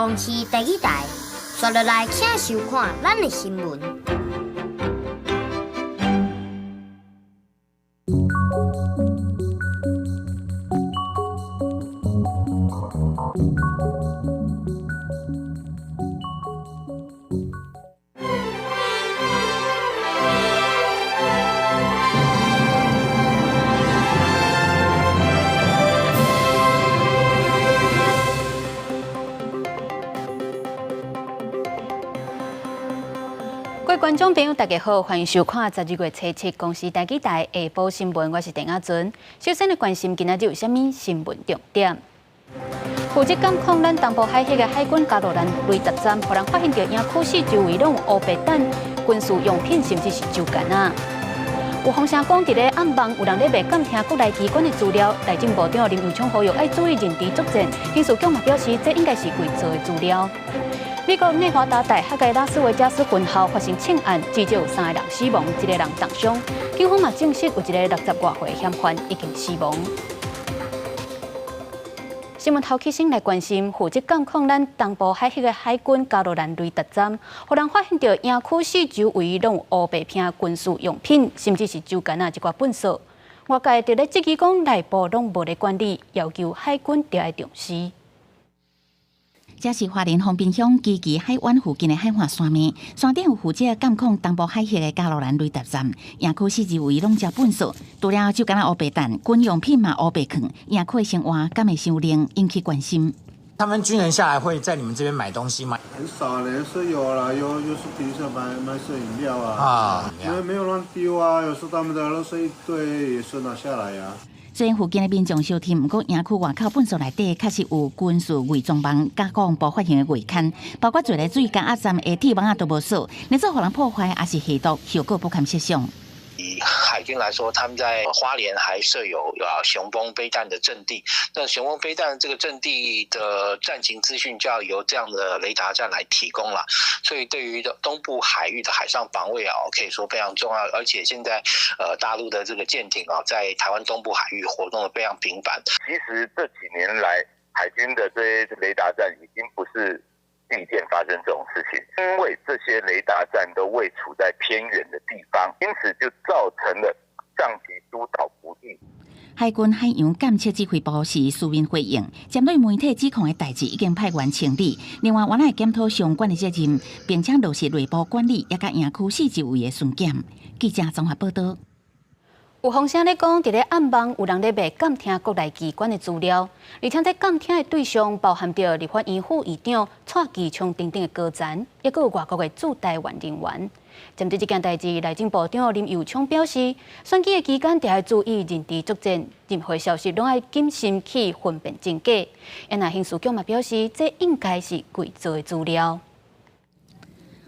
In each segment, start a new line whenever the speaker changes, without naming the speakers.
公視第二台，紲落來請收看咱的新聞。
各位觀眾朋友，大家好，歡迎收看12月初7公視台語台下晡新聞，我是鄭亞尊。首先來關心今仔日有啥物新聞重點？負責監控咱東部海域的海軍加洛蘭雷達站，予人發現著營區四周圍攏有烏白彈、軍事用品，甚至是酒矸仔。有風聲講，佇咧暗網有人咧賣監聽國內機關的資料，內政部長林右昌呼籲愛注意認知作戰。刑事局嘛表示，這應該是偽造的資料。美國內華達大學的拉斯維加斯分校發生槍案，至少有三個人死亡，一個人重傷。警方嘛證實有一個60外歲的嫌犯已經死亡。新聞頭起先來關心，負責監控咱東部海域的海軍加洛蘭雷達站，予人發現著營區四周圍攏有烏白片軍事用品，甚至是酒矸仔一寡糞掃。外界佇咧質疑講內部攏無咧管理，要求海軍著愛重視。
這是花蓮豐濱鄉基基海灣附近的海岸山脈，山頂有負責監控東部海域的加洛蘭雷達站，營區四周圍攏遮糞掃，除了酒矸仔烏白彈，軍用品嘛烏白囥，營區的生活敢會傷冷，引起關心。
他們軍人下來會在你們這邊買東西嗎？
很少咧，是有啦，有有時比如說買些飲料啊，啊，沒有亂丟啊，有時他們的垃圾一堆也是拿下來呀。
雖然附近的民眾相挺，毋過營區外口糞掃內底確實有軍事偽裝網，加講無發現的偽刊，包括做咧水加壓站的鐵網仔都無鎖，你做予人破壞抑是下毒，後果不堪設想。
以海軍來說，他們在花蓮還設有雄風飛彈的陣地。那雄風飛彈這個陣地的戰情資訊就要由這樣的雷達站來提供了。所以對於東部海域的海上防衛啊，可以說非常重要。而且現在，大陸的這個艦艇啊，在台灣東部海域活動得非常頻繁。
其實這幾年來，海軍的這些雷達站已經不是第一件發生這種事情，因為這些雷達站都位處在偏遠的地方，因此就造成了上級督導不力。
海軍海洋監測指揮部是書面回應，針對媒體指控的代誌已經派員清理。另外，原來檢討相關的責任，並且落實內部管理，也佮營區四周圍的巡檢。記者綜合報道。
有風聲咧講，佇咧暗網有人咧賣監聽國內機關的資料，而且這監聽的對象包含著立法院副院長蔡其昌等等的高層，抑閣有外國的駐台灣人員。針對這件代誌，內政部長林右昌表示，選舉的期間著愛注意認知作戰，任何消息攏愛謹慎去分辨真假。啊，刑事局嘛表示，這應該是偽造的資料。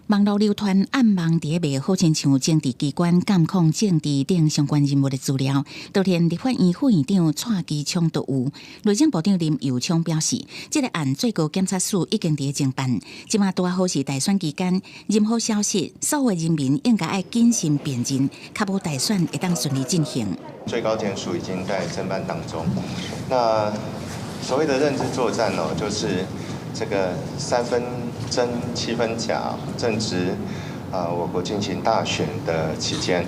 網路流傳暗網佇咧賣好親像政治機關監控政治等相關人物的資料，當然立法院副院長蔡其昌都有。內政部長林右昌表示，這個案最高檢察署已經佇咧偵辦，這馬拄好是大選期間，任何消息，所有人民應該愛謹慎辨認，確保大選會當順利進行。
最高檢署已經在偵辦當中。那所謂的認知作戰哦，就是這個三分真七分假，正值啊我國進行大選的期間，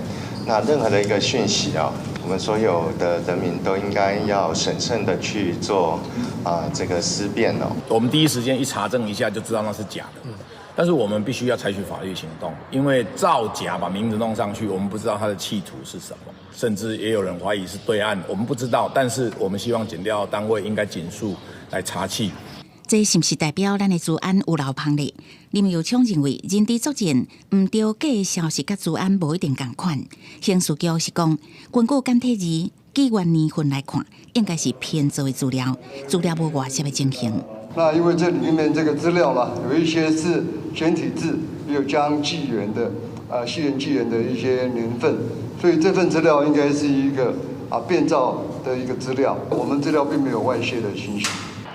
那任何的一個訊息啊，我們所有的人民都應該要審慎的去做啊這個思辨哦。
我們第一時間一查證一下就知道那是假的，但是我們必須要採取法律行動，因為造假把名字弄上去，我們不知道他的企圖是什麼，甚至也有人懷疑是對岸，我們不知道，但是我們希望檢調單位應該盡速來查緝。
這是毋是代表咱的資安有漏縫咧？林右昌認為，認知作戰毋著假消息佮資安無一定仝款。刑事局是講，根據簡體字、紀元年份來看，應該是編造的資料，資料無外泄的情形。
那因為這裡面這個資料嘛，有一些是簡體字，也有將紀元的西元紀元的一些年份，所以這份資料應該是一個變造的一個資料。我們資料並沒有外泄的情形。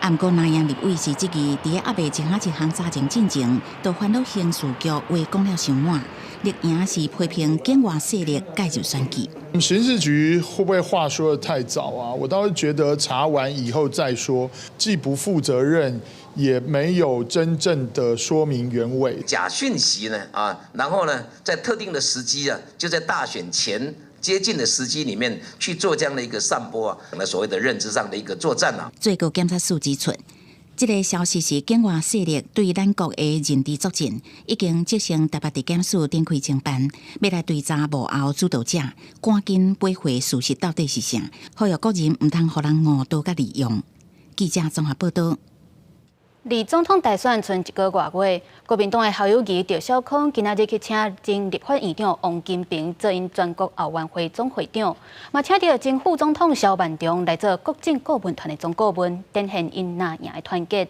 毋過，南洋立委是質疑，佇咧猶未一項一項查證進前，就煩惱刑事局話講了傷晚，綠營是批評境外勢力介入選舉。
刑事局會不會話說得太早啊？我倒是覺得查完以後再說，既不負責任，也沒有真正的說明原委。
假訊息呢啊，然後呢，在特定的時機啊，就在大選前接近的時機裡面去做這樣的一個散播啊，那所謂的認知上的一個作戰啊。
最高檢察署指出，這个消息是境外勢力對咱國的認知作戰，已經責成台北地檢署展開偵辦，欲來追查幕後主導者，趕緊掰回事實到底是啥，呼籲國人毋通予人誤導佮利用。記者綜合報導。
離總統大選賰一个外月，國民黨的侯友宜、趙少康今仔日去請前立法院長王金平做𪜶全國後援會總會長，嘛請著前副總統蕭萬長來做國政顧問團的總顧問，展現𪜶藍營的團結。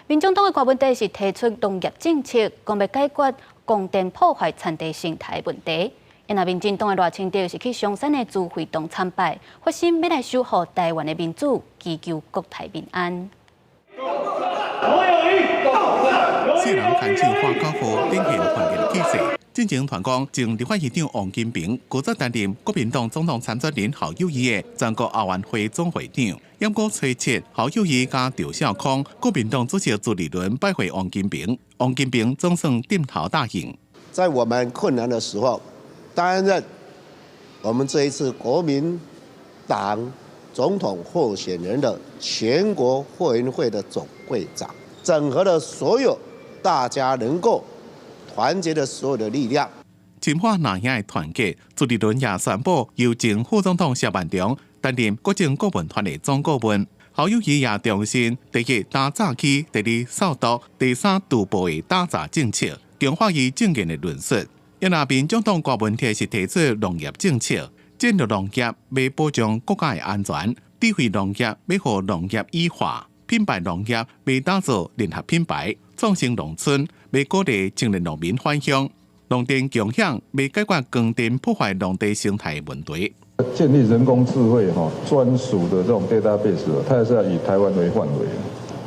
民眾黨的柯文哲是提出農業政策，講欲解決光電破壞田地生態問題。若民進黨的賴清德是去松山的自費堂參拜，發心欲來守護台灣的民主，祈求國泰民安。
四人牽手喊口號，展現團結的氣勢。進前傳講，前立法院長王金平，閣再擔任國民黨總統參選人侯友宜的全國後援會總會長。毋過初七，侯友宜佮趙少康，國民黨主席朱立倫拜會王金平，王金平總算點頭答應。
在我們困難的時候，擔任我們這一次國民黨總統候選人的全國後援會的總會長，整合了所有大家能夠團結的所有的力量。
深化藍營的團結，朱立倫也宣布由前副總統蕭萬長擔任國政顧問團的總顧問。侯友宜也重申，第一打詐欺，第二掃毒，第三渡部的打詐政策，強化伊政見的論述。若民進黨柯文哲是提出農業政策，戰略農業欲保障國家的安全，智慧農業欲予農業異化，品牌農業欲打造聯合品牌，創新農村欲鼓勵青年農民返鄉，農電共享欲解決光電破壞農地生態問題。
建立人工智慧哈專屬的這種 database，它還是要以台灣為範圍。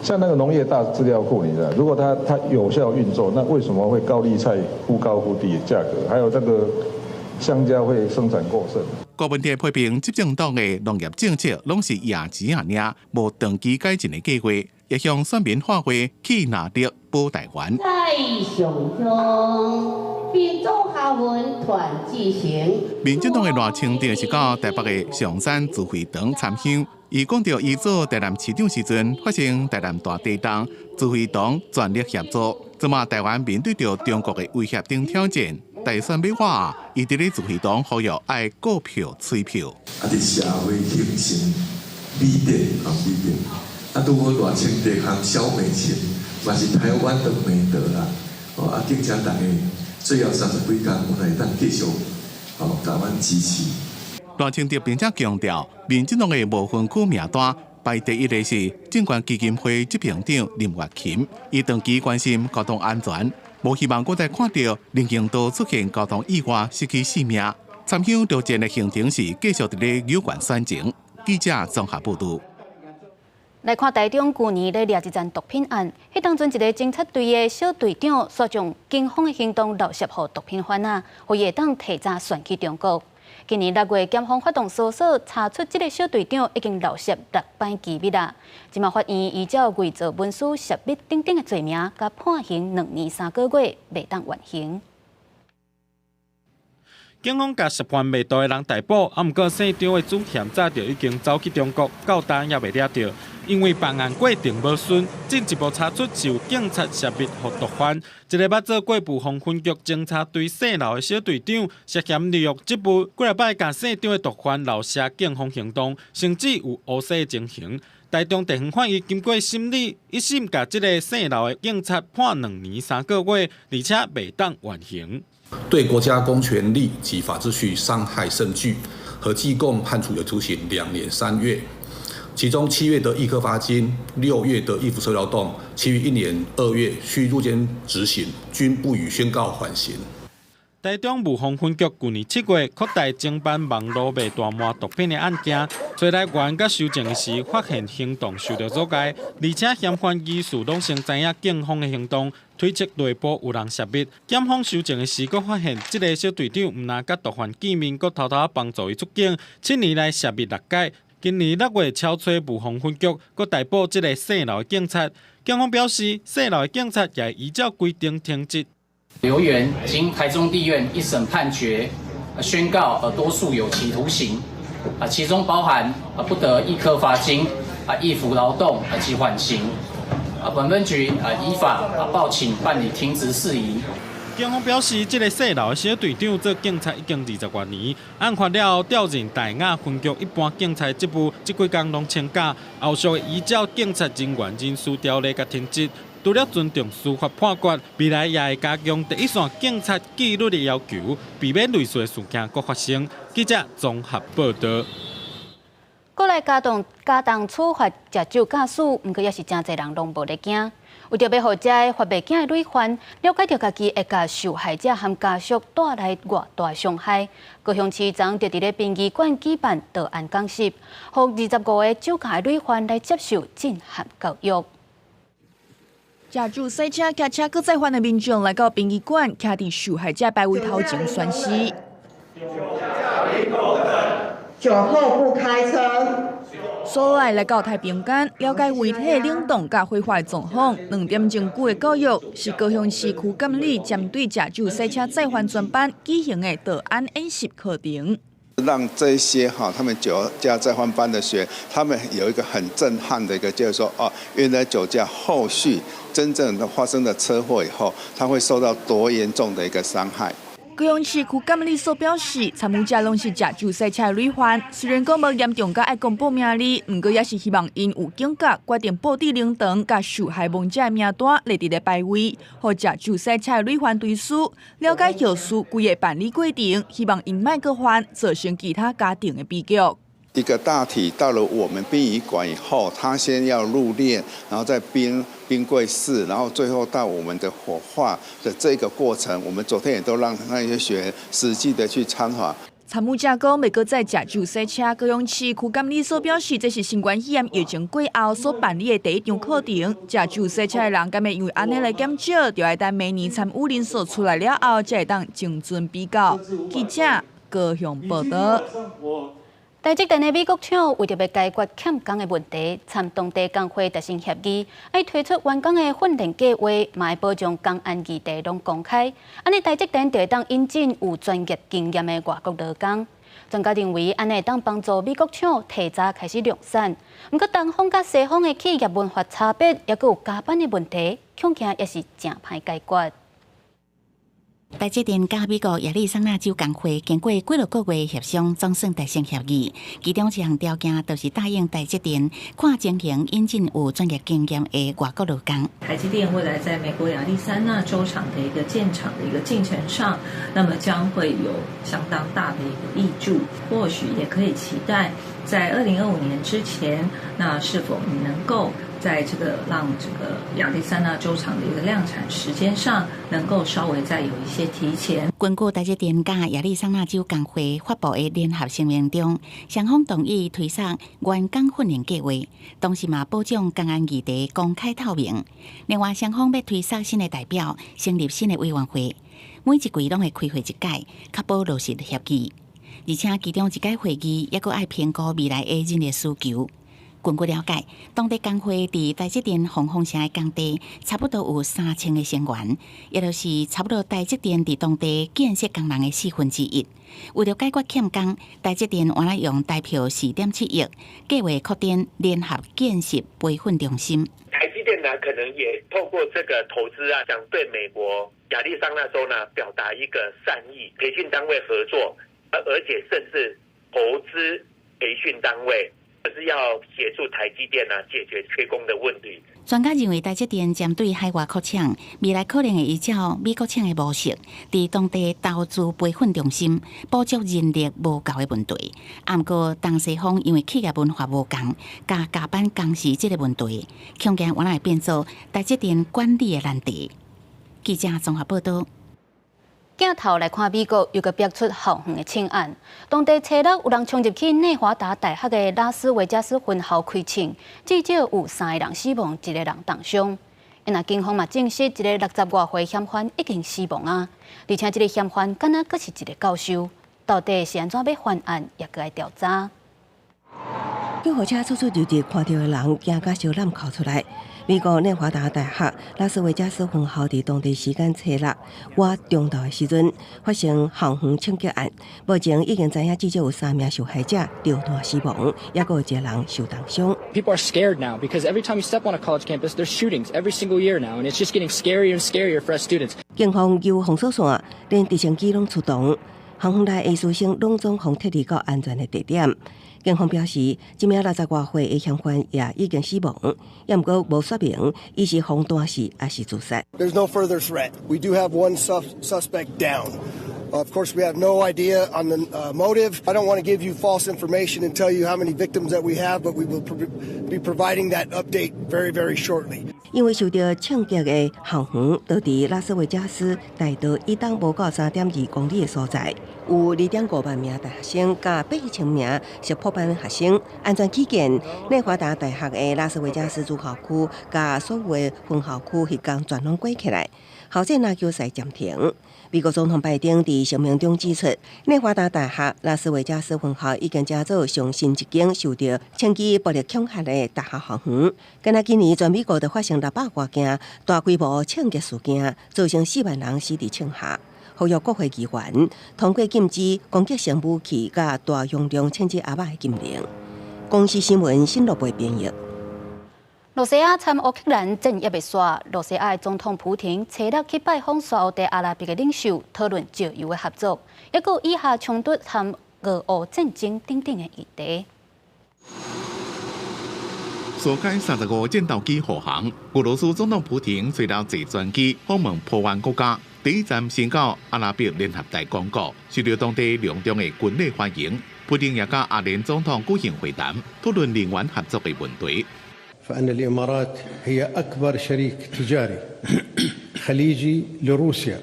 像那個農業大資料庫，你知道，如果它有效運作，那為什麼會高麗菜忽高忽低的價格？還有這個香蕉會生產過剩？
柯文哲批評執政黨的農業政策攏是野錢仔爾，無長期改進的計劃，也向選民喊話棄藍綠保台灣。
在上鄉，民主校運團之行。
民進黨的賴清德是到台北的松山自費堂參香，伊講著伊做台南市長時陣發生台南大地震，自費堂全力協助。這馬台灣面對著中國的威脅等挑戰，大選欲倚，伊佇咧自費堂呼籲愛顧票催票。
啊！佇社會形成美德啊，美德。啊，拄好賴清德和蕭美琴嘛是台灣的美德啦。哦，啊，敬請大家最後30幾工，阮會當繼續哦，共阮支持。
賴清德並且強調，民進黨的無分區名單排第一的是政權基金會執行長林月琴，伊長期關心交通安全，無希望閣再看著人行道出現交通意外失去性命。參香朝覲的行程是繼續佇咧有關選情。記者綜合報導。
來看台中舊年咧掠一件毒品案，彼當陣一个偵察隊的小隊長，煞將警方的行動漏洩予毒品販仔，予伊會當提早竄去中國。今年6月，檢方發動搜索，查出這个小隊長已經漏洩6擺機密啦。這馬法院依照偽造文書、泄密等等的罪名，共判刑2年3個月，袂當緩刑。
警方共涉犯賣毒的人逮捕，啊，毋過姓張的主嫌早就已經走去中國，到今猶未掠著。因為辦案過程無順，進一步查出是有警察泄密予毒販。一个捌做過霧峰分局偵查隊姓劉的小隊長，涉嫌利用職務，幾若擺共姓張的毒販漏洩警方行動，甚至有烏色的情形。台中地方法院經過審理，一審共這个姓劉的警察判2年3個月，而且袂當緩刑。
對國家公權力及法秩序傷害甚巨，合計共判處有期徒刑2年3月，其中7月得易科罰金，6月得易服社會勞動，其餘1年2月須入監執行，均不予宣告緩刑。
台中霧峰分局舊年7月擴大偵辦網路賣大麻毒品的案件，揣來源佮搜證時，發現行動受著阻礙，而且嫌犯疑似攏先知影警方的行動，推測內部有人泄密。檢方搜證的時，閣發現這个小隊長毋但佮毒販見面，閣偷偷幫助伊出境，7年來泄密6擺。今年6月，搜揣霧峰分局，閣逮捕這个姓劉的警察。警方表示，洩漏的警察也依照規定停職。
劉員經台中地院一審判決，宣告多數有期徒刑，啊，其中包含不得易科罰金、啊易服勞動及緩刑。啊，本分局啊依法啊報請辦理停職事宜。
警方表示，這个洩漏的小隊長做警察已經20多年，案發了後調任大雅分局一般警察職務，這幾工攏請假，後續依照警察人員人事條例共停職。除了尊重司法判決，未來也會加強第一線警察紀律的要求，避免類似的事件閣發生。記者綜合報道。
過來加重處罰食酒駕駛，毋過也是誠濟人攏無咧驚。為著欲予這个發袂驚的累犯了解著家己會共受害者和家屬帶來偌大傷害，高雄市長就佇咧殯儀館舉辦道安講習，予25個酒駕的累犯來接受震撼教育。
食酒駛車、騎車閣載犯的民眾來到殯儀館，徛佇受害者牌位頭前宣誓。
酒後不開車。
所來來到太平間，了解遺體冷凍佮火化的狀況。2點鐘久的教育，是高雄市區監理針對食酒駛車載犯專班舉行的道安演習課程。
讓這些哈，他們酒駕再犯班的學員，他們有一個很震撼的一個，就是說哦，原來酒駕後續真正的發生了車禍以後，他會受到多嚴重的一個傷害。
高雄市區監理所表示，參與者攏是食酒駛車的累犯，雖然講無嚴重到愛公布名字，毋過也是希望𪜶有警覺，決定布置靈堂，共受害亡者的名單列佇咧牌位，予食酒駛車的累犯追思，了解後事規个辦理過程，希望𪜶莫閣犯，造成其他家庭的悲劇。
一個大體到了我們殯儀館以後，他先要入殮，然後再冰櫃室，然後最後到我們的火化的這個過程，我們昨天也都讓那些學員實際的去參訪。
參與者講，袂閣再食酒駛車。高雄市區監理所表示，這是新冠肺炎疫情過後所辦理的第一場課程。食酒駛車的人，敢會因為按呢來減少？就愛等明年參與人數出來了後，才會當精準比較。記者高雄報道。
台積電的美國廠為著欲解決欠工的問題，參當地工會達成協議，愛推出員工的訓練計劃，嘛會保障工安議題攏公開。按呢台積電就會當引進有專業經驗的外國勞工。專家認為，按呢會當幫助美國廠提早開始量產。毋過東方佮西方的企業文化差別，抑閣有加班的問題，恐驚也是誠歹解決。
台積電佮美國亞利桑那州工會經過幾落個月協商，總算達成協議。其中一項條件就是答應台積電看情形引進有專業經驗的外國勞工。
台積電未來在美國亞利桑那州廠的一個建廠的一個進程上，那麼將會有相當大的一個挹注，或許也可以期待在2025年之前，那是否能夠在這個讓這個亞利桑那州廠的一個量產時間上，能夠稍微再有一些提前。
根據台積電佮亞利桑那州工會發布的聯合聲明中，雙方同意推出員工訓練計劃，同時嘛保障工安議題公開透明。另外，雙方欲推選新的代表，成立新的委員會，每一季攏會開會一擺，確保落實協議。而且，其中一屆會議猶閣愛評估未來的人力需求。根據了解，當地工會佇台積電鳳凰城的工地，差不多有3000個成員，也就是差不多台積電佇當地建設工人的1/4。為著解決欠工，台積電原來用台票4.7億，計劃擴展聯合見習培訓中心。
台積電呢，可能也透過這個投資啊，想對美國亞利桑那州呢表達一個善意，培訓單位合作，而且甚至投資培訓單位。就是要協助台積電啊解決缺工的問題。
專家認為，台積電針對海外擴廠，未來可能會依照美國廠的模式，佇當地投資培訓中心，補足人力無夠的問題。毋過東西方因為企業文化無仝，佮加班工時這个問題，恐驚原來會變做台積電管理的難題。記者綜合報道。
鏡頭來看美國，又閣爆出校園的槍案。當地初六有人衝入去內華達大學的拉斯維加斯分校開槍，至少有三个人死亡，一个人重傷。若警方嘛證實，一个60外歲嫌犯已經死亡啊！而且這个嫌犯敢若閣是一个教授，到底是按怎欲犯案，也閣愛調查。
救護車出出入入，看著的人驚甲相攬哭出來。美國內華達大學拉斯維加斯分校佇當地時間初六倚中晝的時陣發生校園槍擊案，目前已經知影至少有三名受害者中彈死亡，抑閣有一個人受重傷。
People are scared now because every time you step on a college campus, there's shootings every single year now, and it's just getting scarier and scarier for us students.
警方有封鎖線，連直升機攏出動，校園內的師生攏總予撤離到安全的地點。警方表示，這名60外歲的嫌犯也已經死亡，抑毋過無說明伊是予彈死抑是自殺。
There's no further threat. We do have one suspect down. Of course, we have no idea on the motive. I don't want to give you false information and tell you how many victims that we have, but we will be providing that update very, very shortly.
因為受著槍擊的校園，就佇拉斯維加斯大道以東無夠3.2公里的所在，有2.5萬名大學生佮8000名碩博班學生。安全起見，內華達大學的拉斯維加斯主校區佮所有的分校區，彼工全攏關起來，校際籃球賽暫停。美國總統拜登佇聲明中指出，內華達大學拉斯維加斯分校已經成做上新一間受著槍支暴力恐嚇的大學校園。敢若今年全美國就發生600外件大規模槍擊事件，造成4萬人死佇槍下。呼籲國會議員通過禁止攻擊性武器佮大容量槍支盒仔的禁令。公視新聞新羅貝編譯。
羅西亞參烏克蘭戰役未煞，羅西亞的總統普廷初六去拜訪沙烏地阿拉伯的領袖，討論石油的合作，抑閣以哈衝突和俄烏戰爭等等的議題。
蘇開35戰鬥機護航，俄羅斯總統普廷隨了坐專機訪問波灣國家，第一站先到阿拉伯聯合大公國，受到當地隆重的軍禮歡迎。普廷也佮阿聯總統舉行會談，討論能源合作的問題。
فإن الإمارات هي أكبر شريك تجاري خليجي لروسيا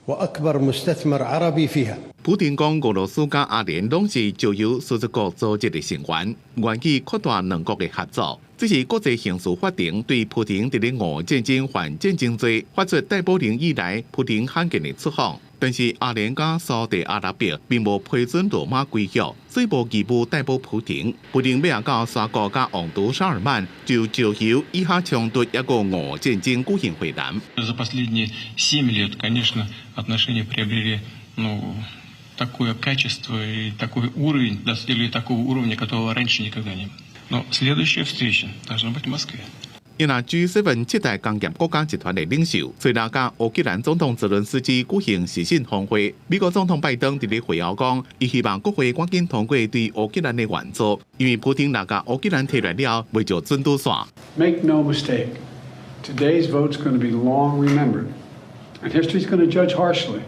وأكبر مستثمر عربي فيها。
普廷講，俄羅斯佮阿聯攏是石油輸出國組織的成員，願意擴大兩國的合作。這是國際刑事法庭對普廷佇咧俄戰爭犯戰爭罪發出逮捕令以來，普廷罕見的出訪。但是阿聯佮沙特阿拉伯並無批准羅馬規約，所以無義務逮捕普廷。普廷欲到沙國佮王儲沙爾曼就石油、以哈衝突抑閣俄戰爭舉行會談。
За последние 7 лет, конечно, отношения приобрели, ну, такое качество и такой уровень, достигли такого уровня, которого раньше никогда не было. Но следующая встреча должна быть в Москве.
伊若 G7 七大工業國家集團的領袖，隨後佮烏克蘭總統澤倫斯基舉行視訊峰會。美國總統拜登佇咧會後講，伊希望國會趕緊通過對烏克蘭的援助，因為普丁若共烏克蘭提來了，袂就準拄煞。
Make no mistake, today's vote's going to be long remembered, and history's going to judge harshly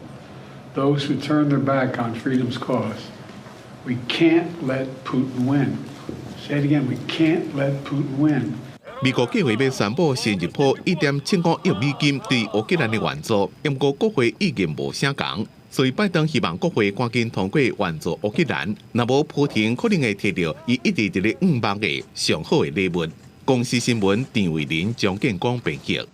those who turn their back on freedom's cause. We can't let Putin win. Say it again, we can't let Putin win.
美國計畫欲宣布新一波1.75億美金對烏克蘭的援助，毋過國會意見無相仝，所以拜登希望國會趕緊通過援助烏克蘭，若無普廷可能會提著伊一直佇咧向望的上好的禮物。公視新聞陳慧琳、張建光編譯。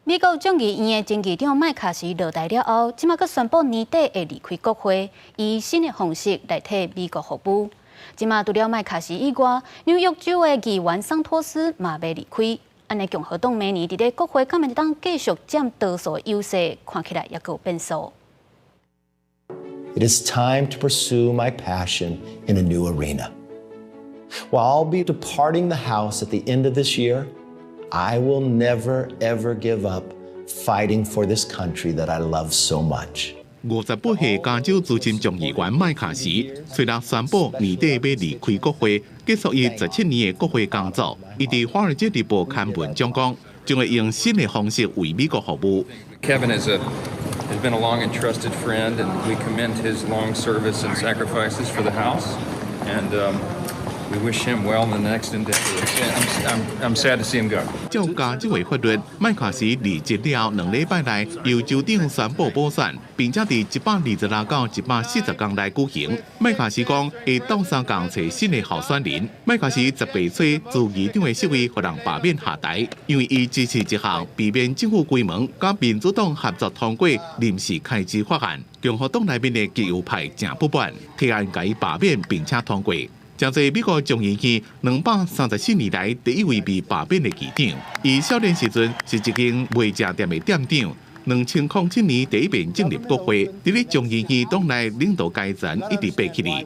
美國眾議院的前議長麥卡錫落台了後，這馬閣宣布年底會離開國會，以新的方式來替美國服務。這馬除了麥卡錫以外，紐約州的議員桑托斯嘛欲離開。按呢共和黨明年佇咧國會敢會當繼續佔多數優勢，看起來猶閣有變數。
It is time to pursue my passion in a new arena. While I'll be departing the House at the end of this year, I will never, ever give up fighting for this country that I love so much.
58歲加州資深眾議員麥卡錫，隨後宣布年底欲離開國會，結束伊17年的國會工作。伊佇《華爾街日報》刊文中講，將會用新的方式為美國服務。
Kevin has been a long and trusted friend, and we commend his long service and sacrifices for the House. And we wish him well in the next endeavor. I'm sad to see him go.
照加州的法律，麥卡錫離職了後2禮拜內，由州長宣布補選，並且佇126到140工內舉行。麥卡錫講會鬥相共揣新的候選人。麥卡錫10月初辭議長的職位，予人罷免下台，因為伊支持一項避免政府關門，佮民主黨合作通過臨時開支法案。共和黨內面的極右派誠不滿，提案共伊罷免並且通過。成做美國眾議院234年來第一位被罷免的議長。伊少年時陣是一間賣食店的店長。2007年第一遍進入國會，佇咧眾議院黨內領導階層一直爬起來。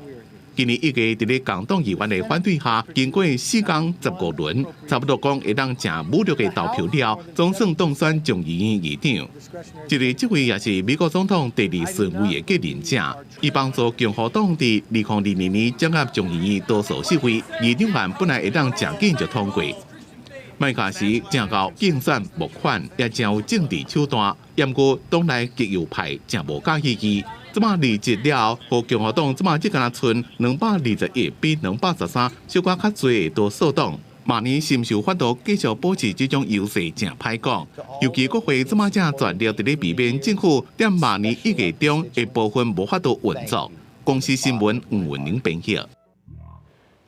今年一月佇咧共黨議員的反對下，經過4工15輪，差不多講會當誠武力的投票了，總算當選眾議院議長。這個職位也是美國總統第二順位的繼任者，伊幫助共和黨佇2022年掌握眾議院多數席位，議長案本來會當誠緊就通過。麥卡錫誠𠢕競選募款，也誠有政治手段，毋過黨內極右派誠無佮意伊。這馬離職了後，予共和黨這馬只敢若賰221比213，小可較濟的多數黨。明年是毋是有法度繼續保持這種優勢，誠歹講。尤其國會這馬正全力佇咧避免政府佇明年1月中的部分無法度運作。公視新聞吳文玲編譯。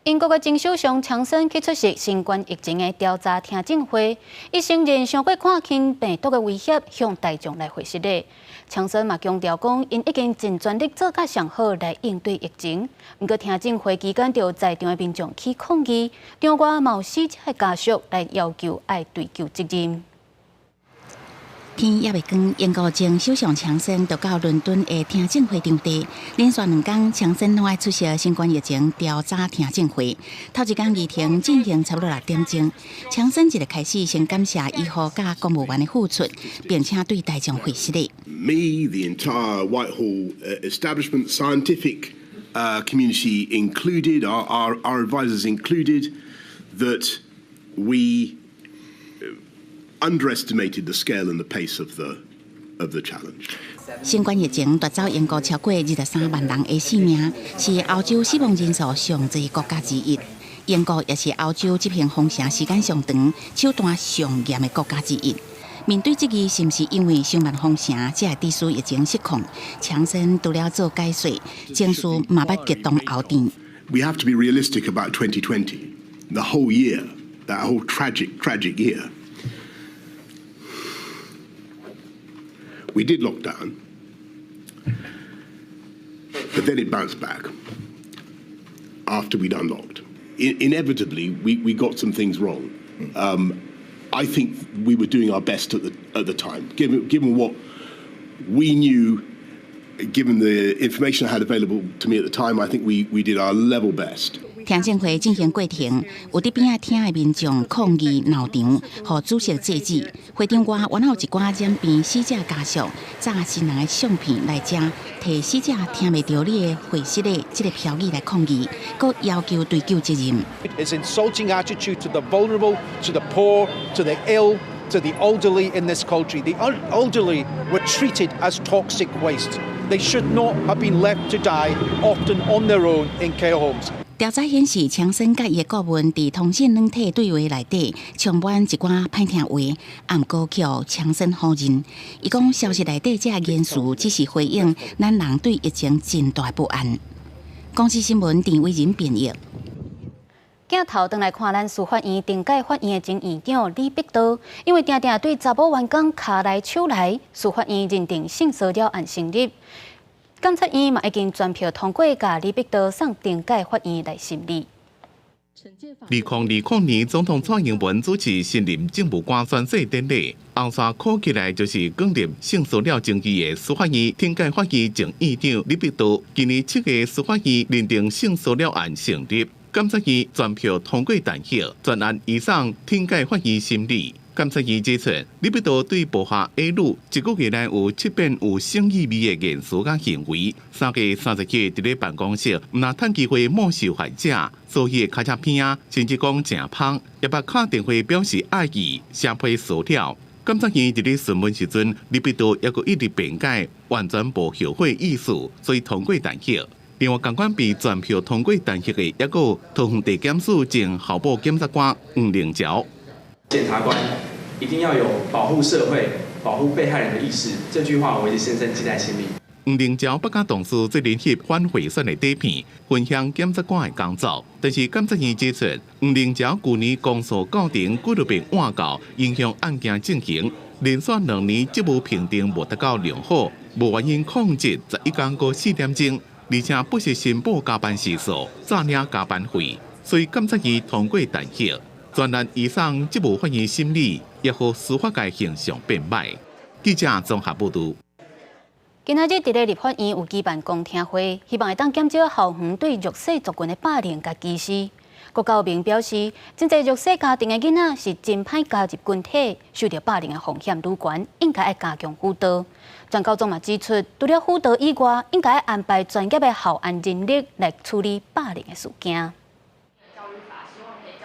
英國的前首相強生去出席新冠疫情的調查聽證會，伊承認傷過看輕病毒的威脅，向大眾來回失禮。強生嘛強調講，𪜶已經盡全力做甲上好來應對疫情。毋過聽證會期間，就有在場的民眾去抗議，場外嘛有死者的家屬來要求愛追究責任。
天猶未光，英國前首相強生就到倫敦的聽證會場地，連續兩工，強生攏愛出席新冠疫情調查聽證會。頭一工議程進行差不多6點鐘，強生一個開始先感謝醫護佮公務員的付出，並且對大眾回失禮。
Me, the entire Whitehall establishment, scientific community included, our advisors included, that we underestimated the scale and the pace of the challenge.
新冠疫情奪走英國超過23萬人的性命，是歐洲死亡人數上濟國家之一。英國也是歐洲執行封城時間上長、手段上嚴的國家之一。面對質疑，是毋是因為傷慢封城，才會致使疫情失控？強生除了做解說，情緒嘛捌激動後転。
We have to be realistic about 2020, the whole year, that whole tragic, tragic year. We did lock down, but then it bounced back after we'd unlocked. Inevitably, we got some things wrong. I think we were doing our best at the time, given what we knew, given the information I had available to me at the time. I think we did our level best.
聽證會進行過程，有佇邊仔聽的民眾抗議鬧場，予主席制止。會場外，原來有一寡染病死者家屬，紮親人的相片來遮，提死者聽袂著你的回失禮這个標語來抗議，閣要求追究責任。
Is insulting attitude to the vulnerable, to the poor, to the ill, to the elderly in this country. The elderly were treated as toxic waste. They should not have been left to die, often on their own in care homes.
調查顯示，強生佮伊的顧問佇通訊軟體對話內底充滿一寡歹聽話，也毋過予強生否認。伊講消息內底這言辭只是回應咱人對疫情真大不安。公視新聞陳偉仁編譯。
鏡頭轉來看咱司法院懲戒法院的前院長李碧道，因為定定對查某員工跤來手來，司法院認定性騷擾案成立。檢察院嘛已經全票通過，共李碧道送懲戒法院來審理。
2020年，總統蔡英文主持新任政務官宣誓典禮，後續看起來就是捲入性騷擾爭議的司法院懲戒法院前院長李碧道，今年7月司法院認定性騷擾案成立，檢察院全票通過彈劾，全案移送懲戒法院審理。檢察院指出，李碧道對部下 A 女一個月內有七遍有性意味的言辭佮行為。3月30日佇咧辦公室，毋但趁機會摸受害者，所以跤車片仔，甚至講誠芳，也捌敲電話表示愛意，寫批騷擾。檢察院佇咧詢問時陣，李碧道猶閣一直辯解，完全無後悔意思，所以通過彈劾。另外，仝款被全票通過彈劾的，猶閣有桃園地檢署前候補檢察官黃凌朝。
檢察官一定要有保護社會、保護被害人的意識，這句話我一直深深記在心裡。
黃凌朝捌佮同事做陣翕反賄選的底片，分享檢察官的工作。但是檢察院指出，黃凌朝舊年公訴教廷幾落遍換教，影響案件進行，連續2年職務評定無達到良好，無原因曠職11工閣4點鐘。而且不時申報加班時數、詐領加班費，所以監察院通過彈劾。專案移送這部法院審理，也予司法界形象變歹。記者綜合報導。
今仔日佇咧立法院有舉辦公聽會，希望會當減少校園對弱勢族群的霸凌佮歧視。郭教明表示，真濟弱勢家庭的囡仔是真歹加入群體，受著霸凌的風險愈懸，應該愛加強輔導。專教總嘛指出，除了輔導以外，應該安排專業的校安人力來處理霸凌的事件。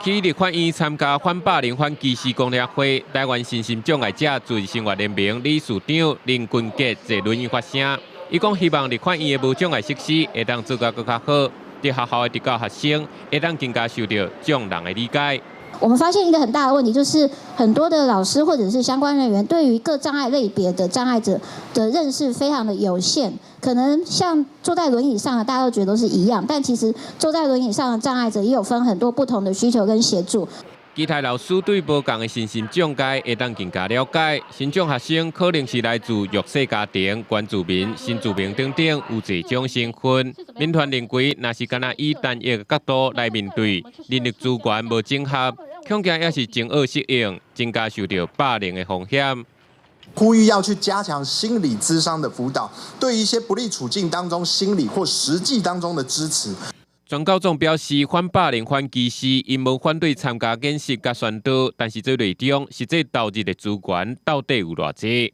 去立法院參加反霸凌、反歧視公聽會，台灣身心障礙者自治生活聯盟理事長林君傑坐輪椅發聲，伊講希望立法院的無障礙設施會當做甲閣較好，佇學校的特教學生會當更加受著眾人的理解。
我們發現一個很大的問題，就是很多的老師或者是相關人員對於各障礙類別的障礙者的認識非常的有限。可能像坐在輪椅上的，大家都覺得都是一樣，但其實坐在輪椅上的障礙者也有分很多不同的需求跟協助。
其他老師對無仝的身心障礙會當更加了解，身障學生可能是來自弱勢家庭、原住民、新住民等等，有濟種身份。民團認為，若是干焦以單一角度來面對，人力資源無整合，恐驚也是真惡適應，增加受著霸凌的風險。
呼籲要去加強心理諮商的輔導，對一些不利處境當中心理或實際當中的支持。
專教總表示，反霸凌、反歧視，𪜶無反對參加演習佮宣導，但是這內中實際投入的資源到底有偌濟？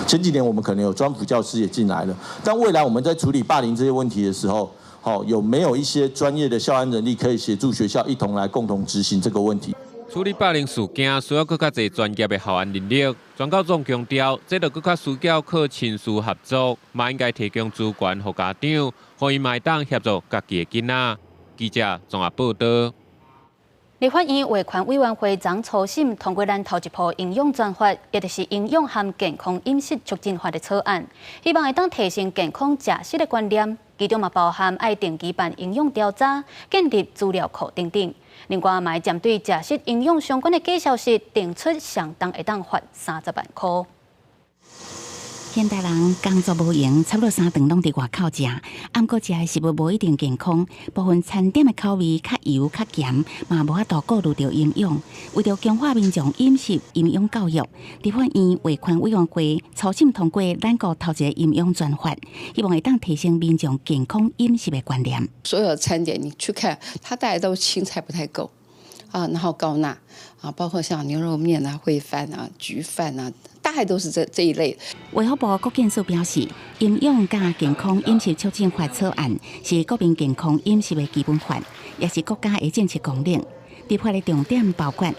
前幾年我們可能有專輔教師也進來了，但未來我們在處理霸凌這些問題的時候，好，有沒有一些專業的校安人力可以協助學校一同來共同執行這個問題？
處理霸凌事件需要閣較濟專業的校安人力。專教總強調，這就閣較需要靠親師合作，嘛應該提供資源予家長，予𪜶嘛會當協助家己的囡仔。記者綜合報導。
立法院衛權委員會昨初審通過咱頭一部營養專法，也就是營養和健康飲食促進法的草案，希望會當提升健康食食的觀念，其中嘛包含愛定期辦營養調查、建立資料庫等等。另外，嘛會針對食食營養相關的假消息，定出相當會當罰30萬箍。
現代人工作無閒，差不多三頓攏佇外口食，毋過食的食物無一定健康，部分餐點的口味較油較鹹，嘛無法度顧慮著營養。為著強化民眾飲食營養教育，立法院衛權委員會初審通過咱國頭一个營養專法，希望會當提升民眾健康飲食的觀念。
所有餐點你去看，它大概都青菜不太夠啊，然後高鈉啊，包括像牛肉麵啊、燴飯啊、焗飯啊。大概都是這一類。
衛福部國健署表示，營養佮健康飲食促進法草案是國民健康飲食的基本法，也是國家的政策綱領。立法的重點包括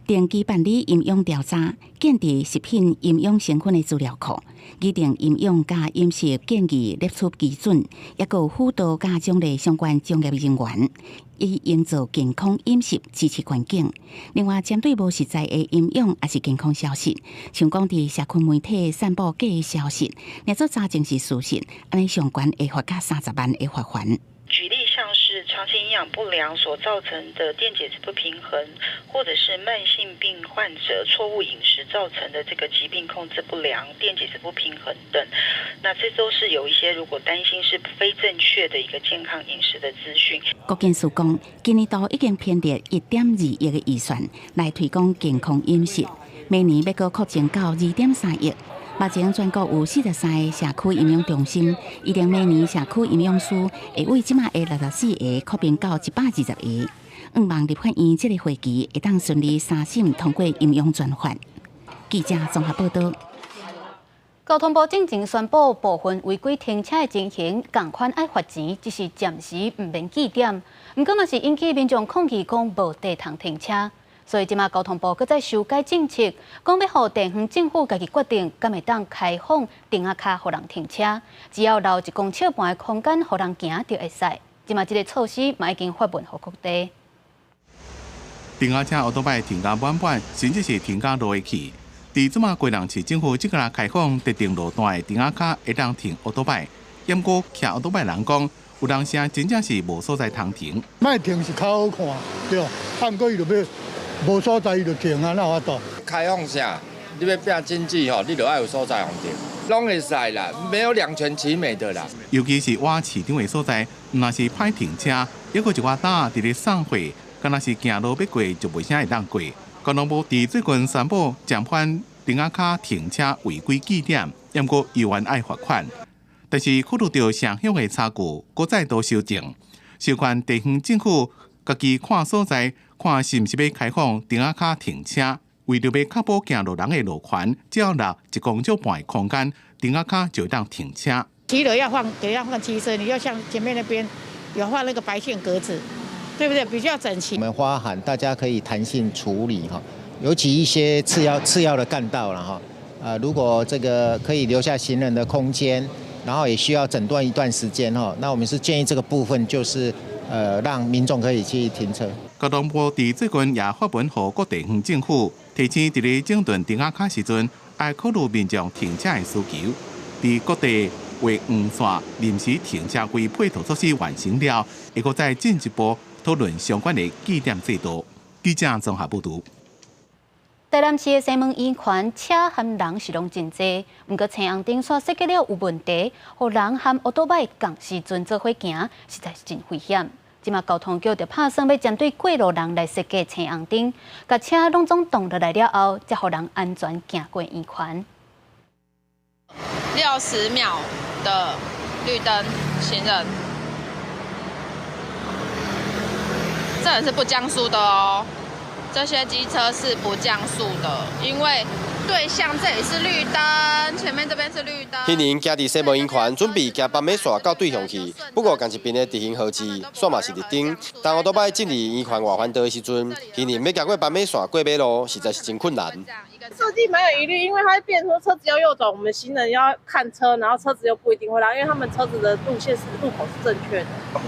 定期辦理營養調查、建立食品營養成分的資料庫、擬定營養佮飲食建議列出基準，抑閣有輔導佮獎勵相關專業人員，以營造健康飲食支持環境。另外，針對無實在的營養抑是健康消息，像講佇社群媒體散布假的消息，若做查證是事實，按呢上懸會罰到30萬的罰鍰。
舉例像是長期營養不良所造成的電解質不平衡，或者是慢性病患者錯誤飲食造成的這個疾病控制不良、電解質不平衡等，那這都是有一些如果擔心是非正確的一個健康飲食的資訊。
國健署講，今年度已經編列1.2億的預算來推廣健康飲食，明年欲閣擴增到2.3億。目前全國有43個社區營養中心，預定明年社區營養師會為這馬的64個擴編到120個。向望立法院這個會期會當順利三審通過營養專法。記者綜合報導。
交通部進前宣布部分違規停車的情形，仝款愛罰錢，只是暫時毋免記點。毋過嘛是引起民眾抗議，講無地通停車。所以這馬交通部閣再修改政策，講欲予地方政府家己決定，敢會當開放亭仔跤予人停車，只要留1.5公尺的空間予人行就會使。這馬這个措施嘛已經發文予各地。
停仔車歐多擺停甲滿滿，甚至是停甲落去。佇這馬基隆市政府這個開放特定路段的亭仔跤會當停歐多擺，毋過騎歐多擺人講，有當時真正是無所在通停。
莫停是較好看，對，啊，毋過伊就欲無所在，伊就停啊，哪有法度？
開放啥？你欲拼經濟吼，你就愛有所在予停。
攏會使啦，沒有兩全其美的啦。
尤其是倚市場的所在，毋但是歹停車，抑閣一寡搭佇咧送貨，敢若是行路欲過就袂啥會當過。交通部佇最近宣布暫緩釘仔跤停車違規記點，毋過猶原愛罰款。但是考慮著城鄉的差距，閣再度修正，授權地方政府家己看所在，看是毋是欲開放釘仔跤停車。為著欲確保行路人的路權，只要留一公尺半的空間，釘仔跤就會當停車。
騎樓要放，給要放機車，你要像前面那邊有畫那個白線格子，對不對？比較整齊。
我們發函，大家可以彈性處理哈，尤其一些次要的幹道了哈。如果這個可以留下行人的空間，然後也需要整斷一段時間哈，那我們是建議這個部分就是讓民眾可以去停車。
交通部佇最近也發文予各地方政府，提醒佇咧整頓釘仔跤時陣，愛考慮民眾停車的需求。佇各地畫黃線臨時停車位配套措施完成了，會閣再進一步討論相關的記點制度。記者綜合報導。
台南市的西門圓環車和人是攏真濟，毋過青紅燈煞設計了有問題，予人和歐多擺仝時陣做伙行，實在是真危險。這馬交通局就拍算欲針對過路人來設計青紅燈，共車攏總擋落來了後，才予人安全行過圓環。
60秒的綠燈，行人，這也是不降速的哦。這些機車是不降速的，因為對向這裡是綠燈，前面這邊是綠燈。
行人行佇西門圓環，準備行斑馬線到對向去，不過仝一邊的直行號誌，煞嘛是綠燈。當歐多擺進入圓環外環道的時陣，行人欲行過斑馬線過馬路，實在是真困難。
設計蠻有疑慮，因為它會變成說車子要右轉，我們行人要看車，然後車子又不一定會讓，因為他們車子的路線是路口是正確的。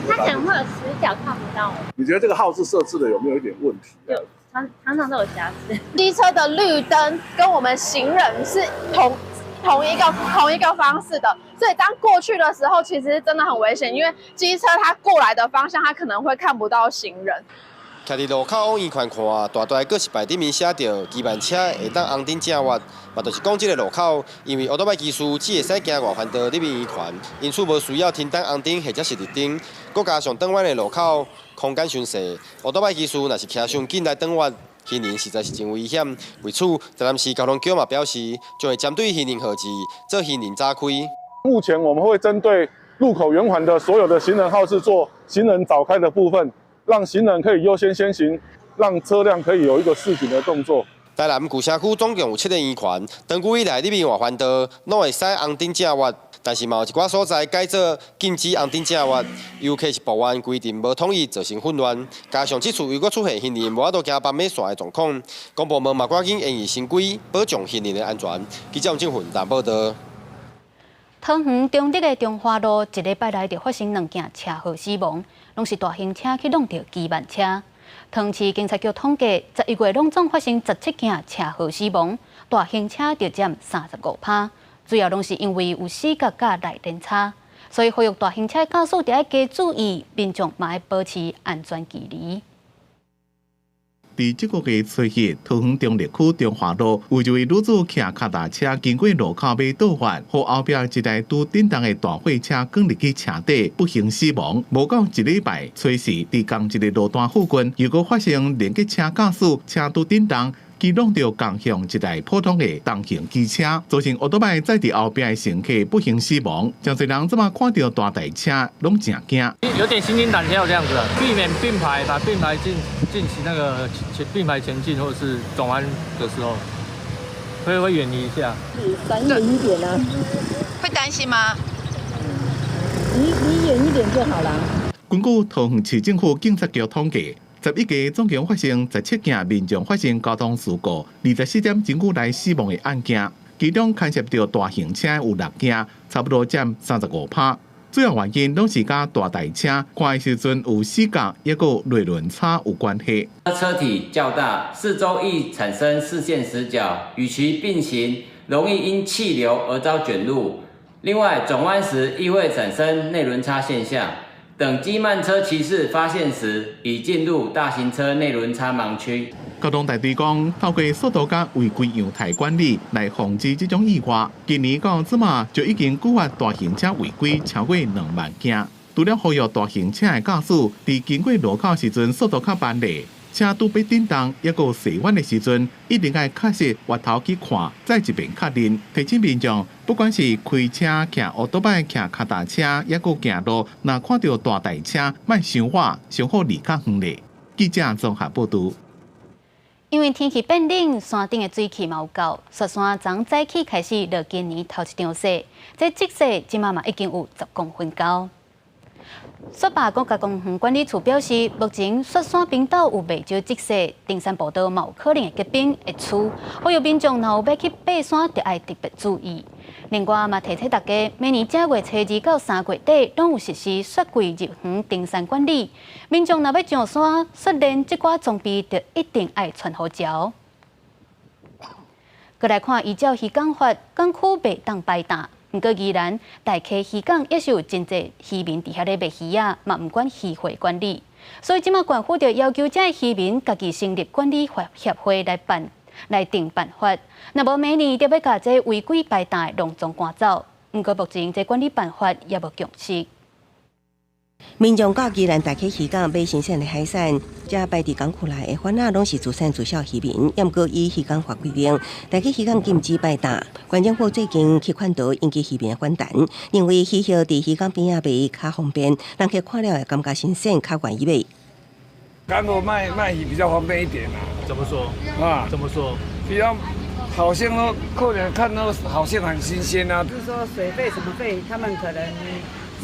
它可能會有死角看不到。
你覺得這個號誌設置的有沒有一點問題？
有，常常常都有瑕疵。
機車的綠燈跟我們行人是同一個方式的，所以當過去的時候，其實真的很危險，因為機車它過來的方向，它可能會看不到行人。
徛佇路口往圓環看，大大告示牌頂面寫著機慢車會當紅燈正越，嘛就是講這个路口，因為歐多擺機師只會使行外環道入去圓環，因此無需要停等紅燈或者是綠燈。閣加上轉彎的路口空間傷細，歐多擺機師若是騎傷緊來轉彎，行人實在是真危險。為此，台南市交通局嘛表示，將會針對行人號誌做行人早開。
目前我們會針對路口圓環的所有的行人號誌做行人早開的部分。讓行人可以優先先行，讓車輛可以有一個示警的動作。
台南舊城區總共有七个圓環，長久以來入面外環道攏會使紅燈正越，但是嘛有一寡所在改做禁止紅燈正越，遊客是抱怨規定無統一，造成混亂。加上這次又閣出現行人無法度行斑馬線的狀況，公部門嘛趕緊研擬新規，保障行人的安全。記者王正雲台報導。
桃園中壢的中華路一禮拜內就發生兩件車禍死亡，攏是大型車去挵著機慢車。桃園市警察局統計，11月攏總發生17件車禍死亡，大型車就佔35%，主要攏是因為有死角佮內輪差，所以呼籲大型車駕駛著愛加注意，民眾嘛愛保持安全距離。
佇這個月初一，桃園中壢區中華路有一位女子騎跤踏車經過路口欲倒彎，予後壁一台拄振動的大貨車捲入去車底，不幸死亡。無夠一禮拜，初四佇仝一個路段附近，又閣發生連結車駕駛車拄振動，去挵著仝向一台普通的重型機車，造成歐多擺載佇後壁的乘客不幸死亡。誠濟人這馬看著大台車，攏誠驚。
有點心驚膽跳這樣子，避免並排，把並排進行那個前並排前進，或者是轉彎的時候，會遠離一下。
閃遠一點啊！
會擔心嗎？
離遠一點就好了。
根據桃園市政府警察局統計，11月總共發生17件民眾發生交通事故，24點鐘以內死亡的案件，其中牽涉著大型車有六件，差不多佔35%。主要原因攏是佮大台車開時陣有死角，抑閣內輪差有關係。
車體較大，四周易產生視線死角，與其並行，容易因氣流而遭捲入。另外，轉彎時亦會產生內輪差現象。等機慢車騎士發現時，已進入大型車內輪差盲區。
交通大隊講，透過速度佮違規樣態管理來防止這種意外。今年到這馬就已經處罰大型車違規超過2萬件。除了呼籲大型車的駕駛，佇經過路口時陣速度較慢咧，車拄欲振動，抑閣踅彎的時陣，一定愛確實回頭去看，再一遍確認。提醒民眾，不管是開車、騎歐多擺、騎跤踏車，抑閣行路，若看著大台車，莫傷倚，上好離較遠咧。記者綜合報導。
因為天氣變冷，山頂的水汽嘛有夠，雪山從早起開始落今年頭一場雪，這積雪這馬嘛已經有10公分高。雪霸國家公園管理處表示，目前雪山冰島有袂少積雪，登山步道嘛有可能會結冰會挼，呼籲民眾若有欲去爬山，就愛特別注意。另外嘛提醒大家，每年正月初二到三月底，攏有實施雪季入園登山管理，民眾若欲上山訓練這寡裝備，就一定愛穿好著。閣來看，依照漁港法，港區袂當擺檔。毋過宜蘭大溪漁港也是有真濟漁民佇遐咧賣魚仔，嘛毋管漁會管理，所以這馬縣府就要求這漁民家己成立管理協會來辦來定辦法，若無明年就欲共這違規擺檔的攏總趕走。毋過目前這管理辦法猶無共識。
民眾到宜蘭大溪漁港買新鮮的海產，這擺佇港區內的販仔攏是自產自銷漁民。毋過依漁港法規定，大溪漁港禁止擺檔。縣政府最近去勸導引起漁民反彈，認為魚貨佇漁港邊仔賣較方便，人客看了會感覺新鮮，較願意買。
港口賣魚比較方便一點啊。
怎麼說？啊？怎麼說？
比較好像說客人看到好像很新鮮啊。
就是說水費什麼費，他們可能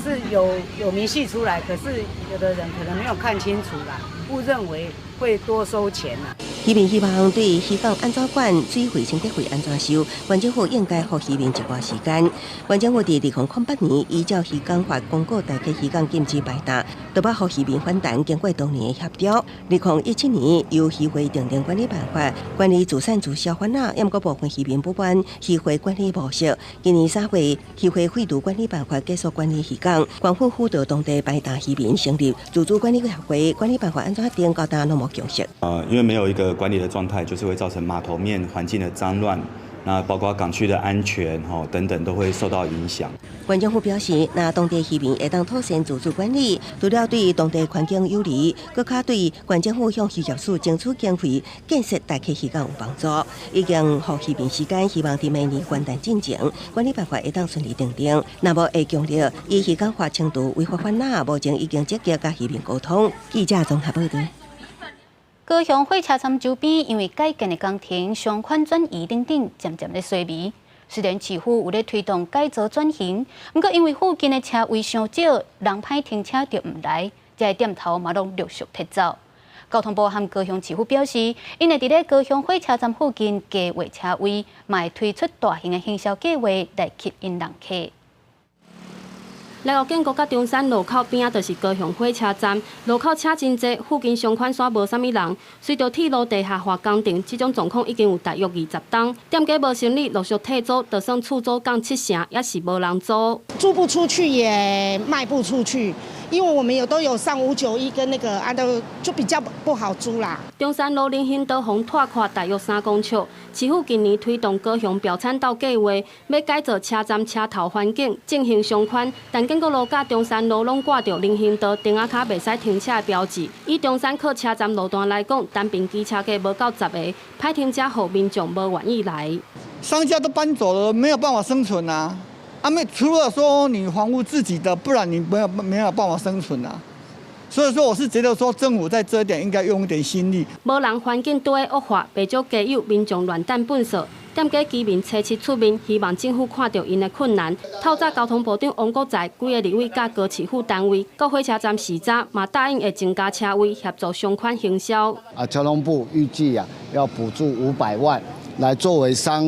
是有明細出來，可是有的人可能沒有看清楚啦，誤認為會多收錢啦。
漁民希望對漁港按怎管，水費、清潔費按怎收，縣政府應該予漁民一寡時間。縣政府佇2008年依照漁港法公告，大溪漁港禁止擺檔，都捌予漁民反彈。經過多年的協調，2017年由漁會訂定管理辦法，管理自產自銷販仔，毋過部分漁民不滿漁會管理模式。今年3月，漁會廢除管理辦法，繼續管理漁港。縣府輔導當地擺檔漁民成立自主管理協會，管理辦法按怎定，到今攏無共識。
因為沒有一個管理的狀態，就是會造成碼頭面環境的髒亂，那包括港區的安全，吼等等都會受到影響。
縣政府表示，若當地漁民會當妥善自主管理，除了對當地環境有利，閣較對縣政府向漁業署爭取經費建設大溪漁港有幫助。已經予漁民時間，希望佇明年元旦進前，管理辦法會當順利訂定。若無會強烈依漁港法懲處違法販仔，目前已經積極佮漁民溝通。記者綜合報道。
高雄火車站周邊因為改建的工程、商圈轉移等等，漸漸咧衰微。雖然市府有咧推動改造轉型，毋過因為附近的車位傷少，人歹停車就毋來，這些店頭嘛攏陸續撤走。交通部和高雄市府表示，𪜶會佇咧高雄火車站附近加劃車位，嘛會推出大型的行銷計劃來吸引人客。
來到建國佮中山路口邊仔，就是高雄火車站。路口車真濟，附近商圈煞無啥物人。隨著鐵路地下化工程，這種狀況已經有大約20冬。店家無生意，陸續退租，就算出租降七成，也是無人租。
租不出去也賣不出去，因為我們有都有上591跟那個啊，都就比較不好租啦。
中山路人行道予拓寬大約3公尺，市府近年推動高雄標產道計劃，欲改造車站車頭環境，進行商圈，但建國路佮中山路攏掛著人行道燈仔跤袂使停車的標誌。以中山靠車站路段來講，單爿機車客無夠10个，歹停車予民眾無願意來。
商家都搬走了，沒有辦法生存啊！啊，沒除了說你房屋自己的，不然你沒有辦法生存啊。所以說，我是覺得說政府在這一點應該用一點心力。
無人環境拄咧惡化，袂少街友民眾亂擲糞掃。店家居民初七出面，希望政府看著𪜶的困難。透早交通部長王國材、幾个立委佮高市府單位、各火車站市長嘛答應會增加車位，協助商圈行銷。
啊，交通部預計啊要補助500萬，來作為相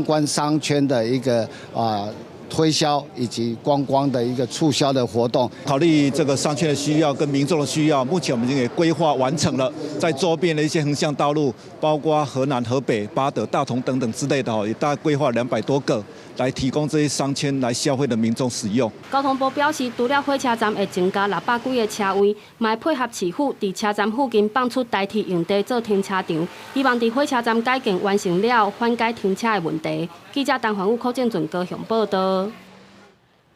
關商圈的一個啊。推銷以及觀光的一個促銷的活動。
考慮這個商圈的需要跟民眾的需要，目前我們已經給規劃完成了，在周邊的一些橫向道路，包括河南、河北、八德、大同等等之類的，也大概規劃200多個，來提供這些商圈來消費的民眾使用。
交通部表示，除了火車站會增加600幾個車位，嘛會配合市府佇車站附近放出代替用地做停車場，希望佇火車站改建完成了後，緩解停車的問題。記者陳環宇、柯正俊高雄報道。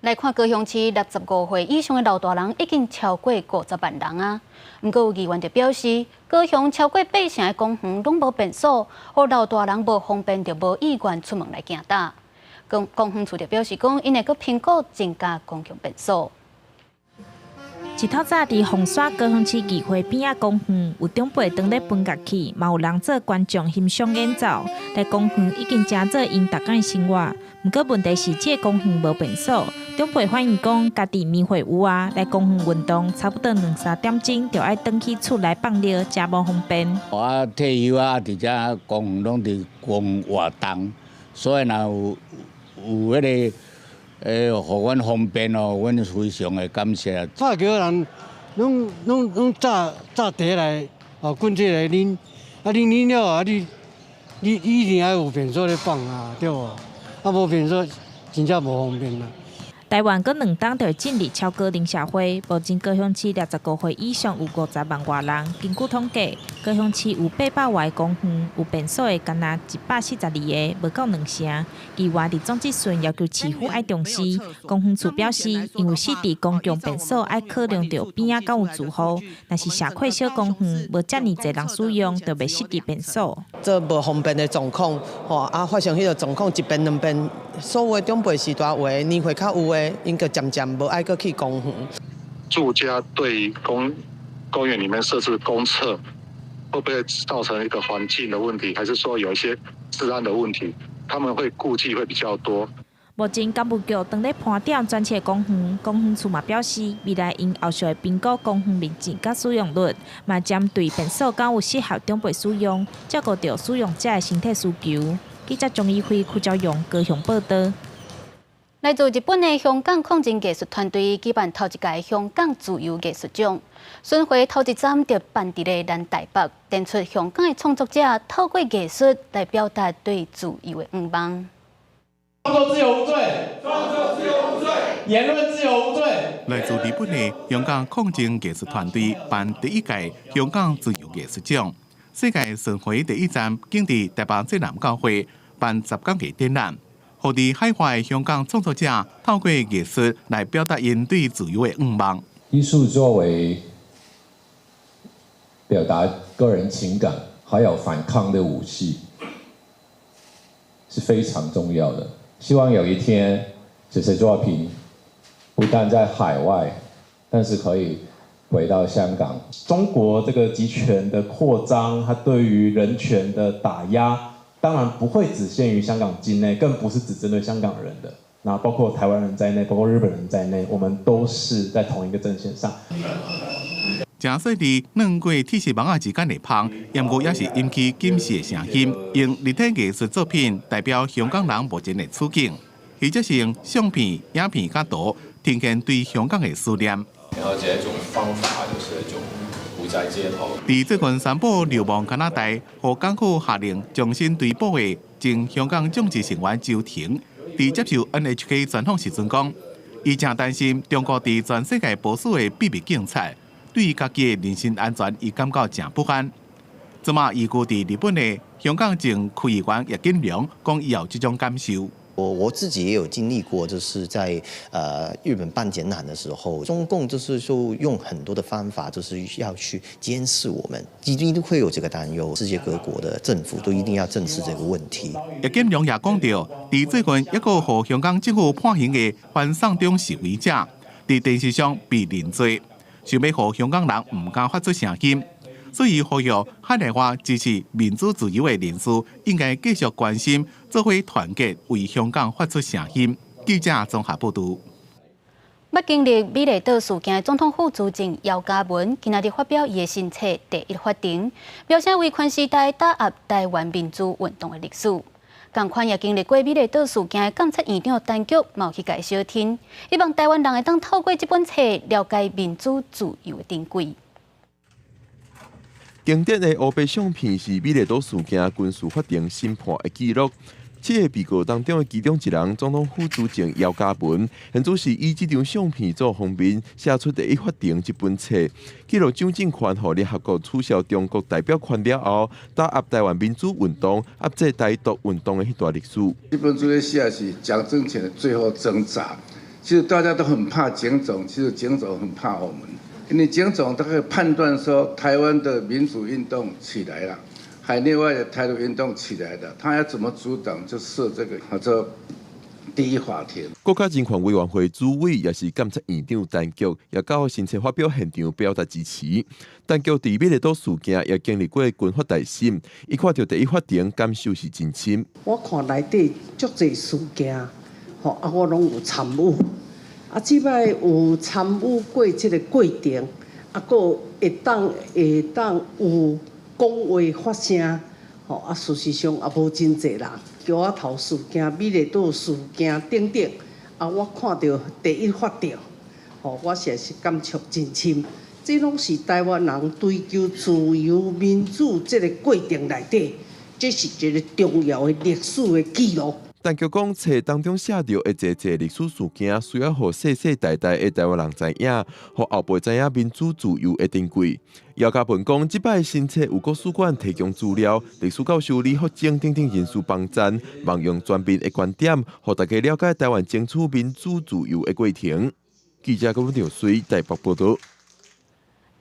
來看高雄市65歲以上的老大人已經超過50萬人啊！毋過有議員就表示，高雄超過八成的公園攏無便所，予老大人無方便就無意願出門來行踏。公園處就表示講，𪜶會閣評估增加公共便所。
一透早佇鳳山高雄市議會邊仔公園，有長輩當咧分樂器，嘛有人做觀眾欣賞演奏。來公園已經成做𪜶逐工的生活。毋過問題是，這个公園無便所。長輩反映講，家己年歲有啊，來公園運動，差不多兩三點鐘就愛轉去厝內放尿，誠無方便。
我退休啊，佇遮公園攏佇公園活動，所以若有彼个。予阮方便哦，阮非常的感謝。
早橋人攏早早茶來哦，滾這個啉，啊啉啉了啊，你一定愛有便所咧放啊，對無？啊無便所，真正無方便啦。
台灣閣兩冬就會進入超高齡社會，目前高雄市65歲以上有50萬外人。根據統計，高雄市有800外個公園，有便所的干焦142个，無夠兩成。議員佇總質詢要求市府愛重視。公園處表示，因為設置公共便所愛考量著邊仔敢有住戶，若是社區小公園無遮爾濟人使用，就袂設置便所。
這無方便的狀況，吼啊發生彼个狀況一遍兩遍，所有的長輩時代有的年歲較有的，𪜶就漸漸無愛閣去公園。
住家對公園裡面設置公廁，會不會造成一個環境的問題，還是說有一些治安的問題？他們會顧忌會比較多。
目前工務局正咧盤點全市公園，公園處嘛表示，未來𪜶後續會評估公園面積佮使用率，嘛針對便所敢有適合長輩使用，照顧著使用者的身體需求。記者張怡輝、柯昭勇高雄報道。
來自日本的香港抗爭藝術團隊舉辦頭一屆香港自由藝術獎，巡迴頭一站就辦佇咧咱台北，展出香港的創作者透過藝術來表達對自由的願望。
創作自由無罪，創作自由無罪，言論自由無罪。
來自日本的香港抗爭藝術團隊辦第一屆香港自由藝術獎，世界巡迴第一站，竟佇台北濟南教會辦10天的展覽。予佇海外香港創作者透過藝術來表達𪜶對自由的願望。
藝術作為表達個人情感還有反抗的武器，是非常重要的。希望有一天，這些作品不但在海外，但是可以回到香港。
中國這個極權的擴張，它對於人權的打壓，當然不會只限於香港境內，更不是只針對香港人的。那包括台灣人在內，包括日本人在內，我們都是在同一個陣線上。
誠細膩軟過鐵絲網仔之間的縫，毋過也是引起金氏的聲音，用立體藝術作品代表香港人目前的處境，或者是用相片、影片佮圖呈現對香港的思念。
然後這一種方法就是一種不在街頭。
佇最近宣布流亡加拿大，予港府下令終身追捕的前香港眾志成員周庭，佇接受 NHK 專訪時陣講，伊誠擔心中國佇全世界部署的秘密警察，對家己的人身安全，伊感覺誠不安。這馬移居佇日本的香港前區議員葉錦良講，伊有這種感受。
我自己也有經歷過，就是在日本辦展覽的時候，中共就是說用很多的方法，就是要去監視我們，一定都會有這個擔憂。世界各國的政府都一定要正視這個問題。
葉錦良也講著，佇最近一個予香港政府判刑的反送中示威者，佇電視上被認罪，想欲予香港人毋敢發出聲音，所以呼籲海內外支持民主自由的人士應該繼續關心，做伙團結為香港發出聲音。記者綜合報導。
捌經歷美麗島事件的總統府資政姚嘉文，今仔日發表伊的新冊《第一法庭》，描寫威權時代打壓台灣民主運動的歷史。仝款也經歷過美麗島事件的監察院長陳菊，嘛有去共相聽，希望台灣人會當透過這本冊了解民主自由的珍貴。
經典的烏白相片是美麗島事件軍事法庭審判的記錄。七个被告當中的其中一人，總統府資政姚嘉文，現主是以這張相片做封面，寫出第一法庭這本冊，記錄蔣政權予聯合國取消中國代表權了後，打壓台灣民主運動、壓制台獨運動的彼段歷史。
這本書咧寫是蔣政權的最後掙扎。其實大家都很怕蔣總，其實蔣總很怕我們，因為蔣總他可以判斷說台灣的民主運動起來了。海內外的台獨運動起來的，他要怎麼阻擋？就設這個叫做第一法庭。
國家人權委員會主委也是監察院長陳菊，也到新冊發表現場表達支持。陳菊佇美麗島事件也經歷過軍法大審，伊看著第一法庭感受是真深。
我看內底足濟事件，吼啊，我攏有參與，啊，這擺有參與過這个過程，啊，閣會當有講話發聲，吼啊，事實上也無真濟人。橋仔頭事件、美麗島事件等等，啊，我看著第一法庭，吼，我實在是感觸真深。這攏是台灣人追求自由民主這个過程內底，這是一个重要的歷史的記錄。
陳菊講，冊當中寫著的濟濟歷史事件，需要予世世代代的台灣人知影，予後輩知影民主自由的珍貴。姚嘉文講，這擺新冊有國史館提供資料，歷史教授李福正等等人士幫贊，望用全面的觀點，予大家了解台灣爭取民主自由的過程。記者郭文水台北報導。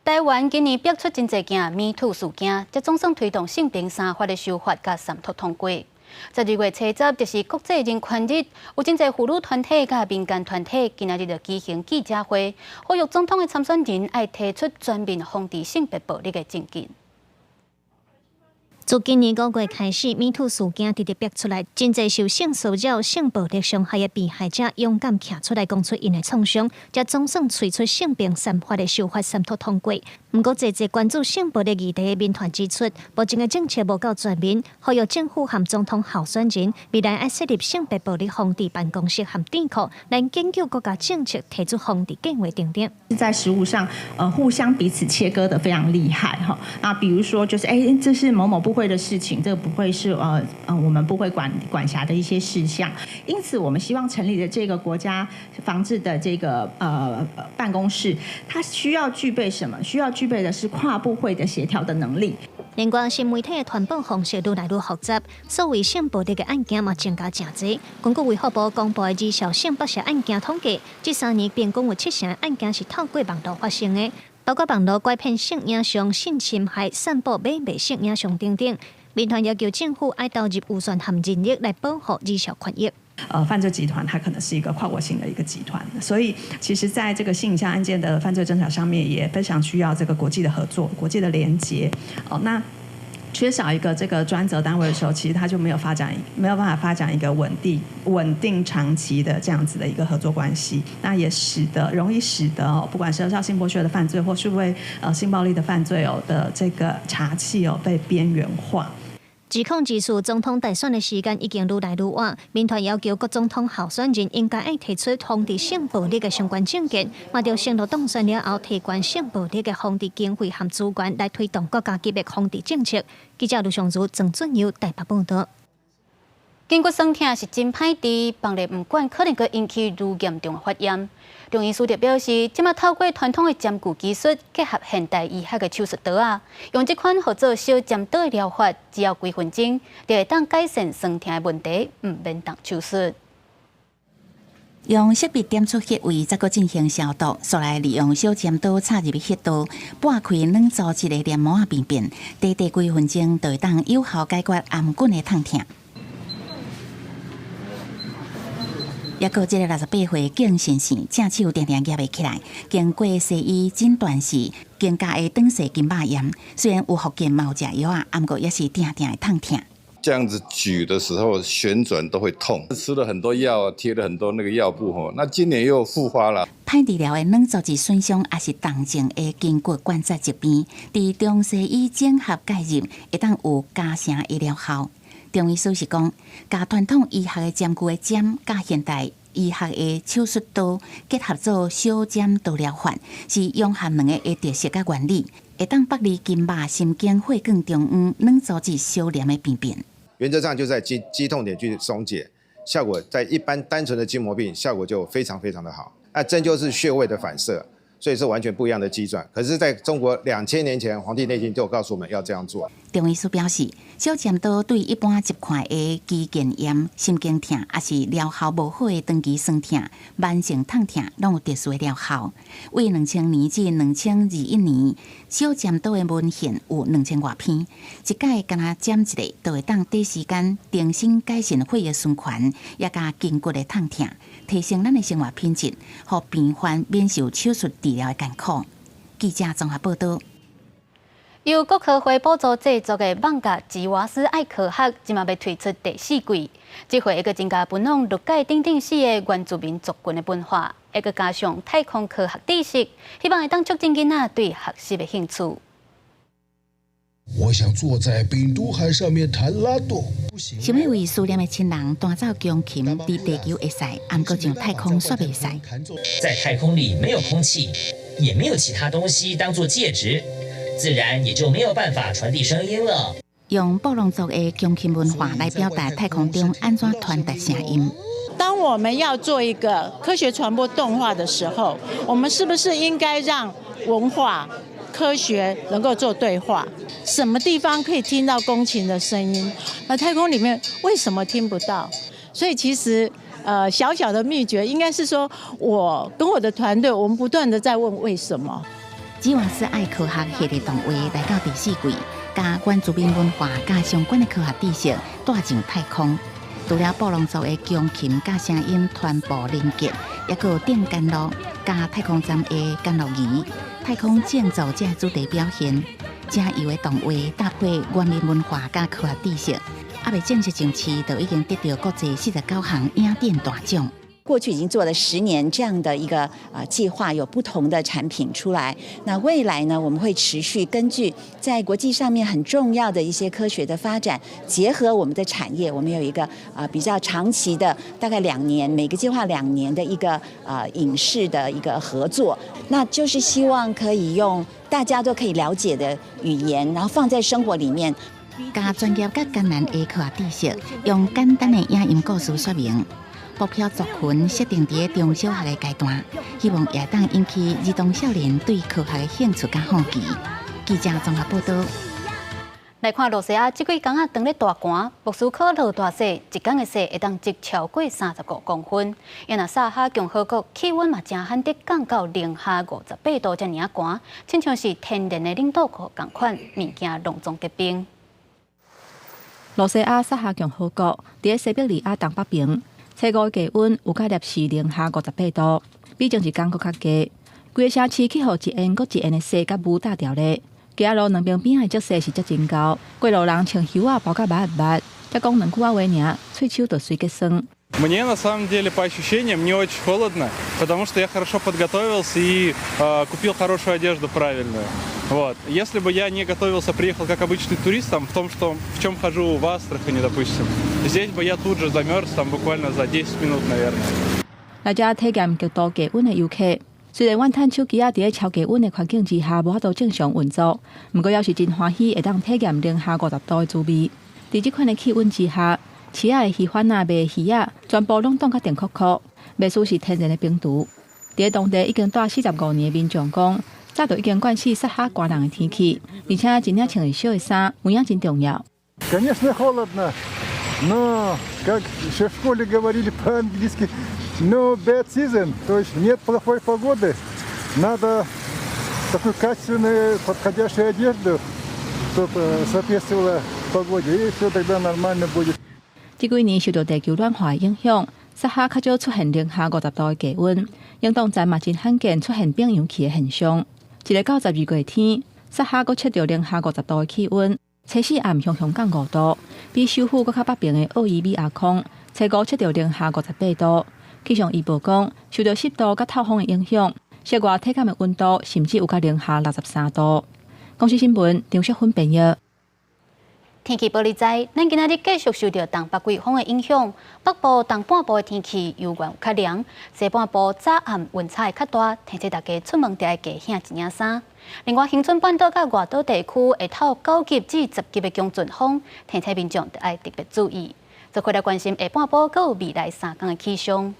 台灣今年逼出真濟件 MeToo 事件，這總算推動性平三法的修法佮三讀通過。12月初十就是國際人權日，有真濟婦女團體佮民間團體今仔日就舉行記者會，呼籲總統的參選人愛提出全面防治性別暴力的政見。
自今年5月開始，MeToo 事件直直逼出來，真濟受性騷擾、性暴力傷害的被害者勇敢徛出來講出𪜶的創傷，才總算催出性平三法的修法三讀通過。毋過，濟濟關注性暴力議題的民團指出，目前的政策無夠全面，呼籲政府和總統候選人未來愛設立性別暴力防治辦公室和智庫，來研究國家政策，提出防治計劃等等。
在實務上，互相彼此切割得非常厲害，哈。啊，比如說，就是，欸，這是某某部會的事情，這個不會是我們部會管轄的一些事項。因此，我們希望成立的這個國家防治的這個辦公室，它需要具備什麼？需要具備的是跨部會的協調的能力。
另外，新媒體的傳播方式愈來愈複雜，所謂性暴力的案件嘛增加誠濟。根據衛福部公布的兒少性剝削案件統計，這3年平均有七成案件是透過網路發生的，包括網路拐騙性影像、性侵害、散布買賣性影像等等。民團要求政府愛投入預算和人力來保護兒少權益。
犯罪集團它可能是一個跨國性的一個集團，所以其實在這個性影像案件的犯罪偵查上面，也非常需要這個國際的合作、國際的連結。哦，那缺少一個這個專責單位的時候，其實它就沒有發展，沒有辦法發展一個穩定長期的這樣子的一個合作關係。那也使得容易使得哦，不管是兒少性剝削的犯罪，或是為性暴力的犯罪哦的這個查緝哦被邊緣化。
2024總統大選的時間已經愈來愈晚，民團要求各總統候選人應該愛提出防治性暴力的相關政見，嘛著承諾當選了後提懸性暴力的防治經費和資源來推動國家級的防治政策。記者盧尚如、曾俊佑台北報導。
筋骨酸痛是真歹治，放咧毋管可能閣引起愈嚴重的發炎。中醫師就表示，這馬透過傳統的針灸技術，結合現代醫學的手術刀仔，用這款號做小針刀的療法，只要幾分鐘，就會當改善酸痛的問題，毋免動手術。
用設備點出穴位，再閣進行消毒，紲來利用小針刀插入穴道，撥開軟組織的黏膜仔病變，短短幾分鐘就會當有效解決頷頸的痛疼。抑閣這个68歲敬先生，正手定定舉袂起來，經過西醫診斷是肩胛的長勢筋膜炎，雖然有復健嘛有食藥仔，毋過也是定定會痛疼。
這樣子舉的時候旋轉都會痛，吃了很多藥，貼了很多那個藥布吼，那今年又復發了。
歹治療的軟組織損傷，抑是重症的筋骨關節疾病，佇中西醫整合介入，會當有加成的療效。中醫師是講，共傳統醫學的針灸的針，佮現代醫學的手術刀結合做小針刀療法，是融合兩个的特色佮原理，會當剝離筋肉、神經、血管中央軟組織相連的病變。
原則上就在肌痛點去鬆解，效果在一般單純的筋膜病效果就非常非常的好。那針灸是穴位的反射，所以是完全不一樣的機轉。可是在中國2000年前，《黃帝內經》就告訴我們要這樣做。
中醫師表示，小針刀對一般疾患的肌腱炎、神經痛，抑是療效無好的長期痠痛、慢性疼痛，攏有特殊的療效。為2000年至2021年，小針刀的文獻有2000外篇，一擺干焦針一下，就會當短時間重新改善血液循環，也佮筋骨的疼痛，提升咱的生活品質，予病患免受手術治療的艱苦。記者綜合報導。
由國科會補助製作的艋舺吉瓦斯愛科學，這馬欲推出第四季。這回會閣增加分享陸界頂頂四个原住民族群的文化，會閣加上太空科學知識，希望會當促進囡仔對學習的興趣。
我想坐在病毒海上面彈拉多。
想欲為思念的親人彈奏鋼琴，佇地球會使，毋過上太空煞袂使。
在太空裡沒有空氣，也沒有其他東西當做介質，自然也就沒有辦法傳遞聲音了。
用布農族的鋼琴文化來表達太空中按怎傳達聲音。
當我們要做一個科學傳播動畫的時候，我們是不是應該讓文化、科學能夠做對話？什麼地方可以聽到弓琴的聲音？那太空裡面為什麼聽不到？所以其實，小小的秘訣應該是說，我跟我的團隊，我們不斷的在問為什麼。
吉瓦斯愛科學系列動畫來到第四季，將原住民文化佮相關的科學知識帶上太空。除了布農族的鋼琴佮聲音傳播連結，抑閣有電甘露佮太空站的甘露儀、太空建造這主題表現，正優的動畫搭配原民文化佮科學知識，猶未正式上市，就已經得到國際49項影展大獎。
過去已經做了10年這樣的一個計劃，有不同的產品出來。那未來呢，我們會持續根據在國際上面很重要的一些科學的發展，結合我們的產業，我們有一個比較長期的，大概兩年，每個計劃2年的一個影視的一個合作，那就是希望可以用大家都可以了解的語言，然後放在生活裡面。
共專業佮艱難的科學知識，用簡單的影音故事說明。目標族群設定佇中小學的階段，希望會當引起兒童少年對科學的興趣佮好奇。記者綜合報導。
來看露西亞這幾工仔當咧大寒，莫斯科落大雪，一工的雪會當積超過35公分。啊若薩哈共和國氣溫嘛誠罕得降到零下58度遮爾仔寒，親像是天然的冷凍庫仝款，物件攏總結冰。
露西亞薩哈共和國佇西伯利亞東北邊。初五低溫有到攝氏零下58度，比前一工閣較低。規个城市去予一掩閣一掩的雪佮霧罩牢咧。街仔路兩邊邊仔的積雪是遮真厚，過路人穿袖仔包甲密密，才講兩句仔話爾，喙鬚就隨結霜。
Мне на самом деле по ощущениям не очень холодно, потому что я хорошо подготовился и купил хорошую одежду правильную. Вот. Если бы я не готовился, приехал как обычный турист, там, в том, что, в чем хожу в Астрахани, допустим, здесь бы я тут же замерз, там, буквально за 10 минут, наверное.
來遮體驗極度低溫的遊客，雖然阮趁手機仔佇咧超低溫的環境之下無法度正常運作，毋過猶是真歡喜會當體驗零下50度的滋味。佇這款的氣溫之下，市仔的魚販仔賣魚仔，全部攏凍甲定箍箍，袂輸是天然的冰櫥。佇咧當地已經蹛45年的民眾講，早就已經慣死薩哈寒冷的天氣，而且一領穿會少的衫，有影真重要。
Конечно, холодно, но, как еще в школе говорили по-английски, no bad season, то есть нет плохой погоды. Надо такую качественную, подходящую одежду, чтобы соответствовала погоде, и все тогда нормально будет.
這幾年受著地球暖化的影響，薩哈較少出現零下50度的低溫，冷凍站嘛真罕見出現變洋氣的現象。一个到12月天，薩哈閣測著零下五十度的氣溫，初四暗雄雄降5度，比首府閣較北爿的奧伊米亞礦，初五測著零下58度。氣象預報講，受著濕度佮透風的影響，室外體感的溫度甚至有到零下63度。公視新聞張淑芬編譯。
天氣報你知，咱今仔日繼續受著東北季風的影響，北部、東半部的天氣猶原有較涼，西半部早暗溫差會較大，提醒大家出門著愛加額一領衫。另外，恆春半島佮外島地區會透9級至10級的強陣風，提醒民眾著愛特別注意。做伙來關心下半晡閣有未來3天的氣象。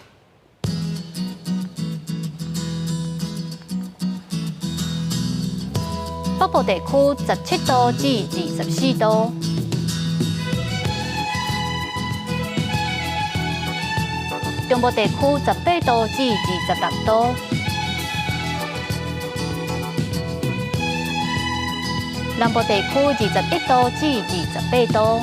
北部地區17度至24度。中部地區18度至26度，南部地區21度至28度，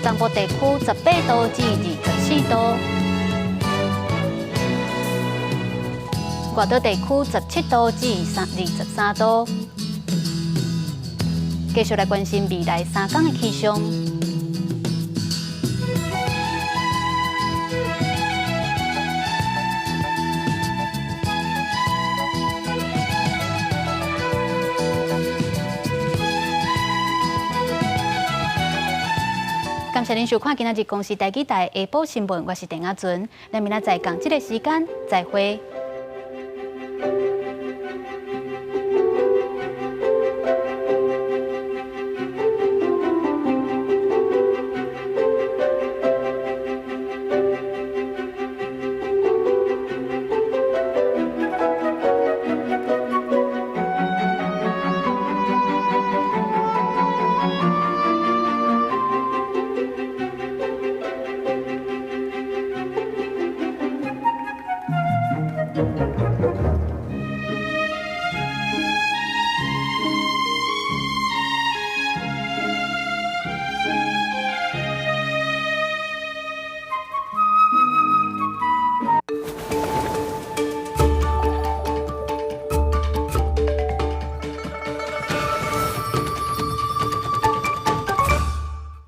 東部地區18度至24度，外島地區17度至23度。繼續來關心未來3天的氣象。感謝您收看今仔日公視台語台下晡新聞，我是鄭亞純，咱明仔載仝這个時間再會。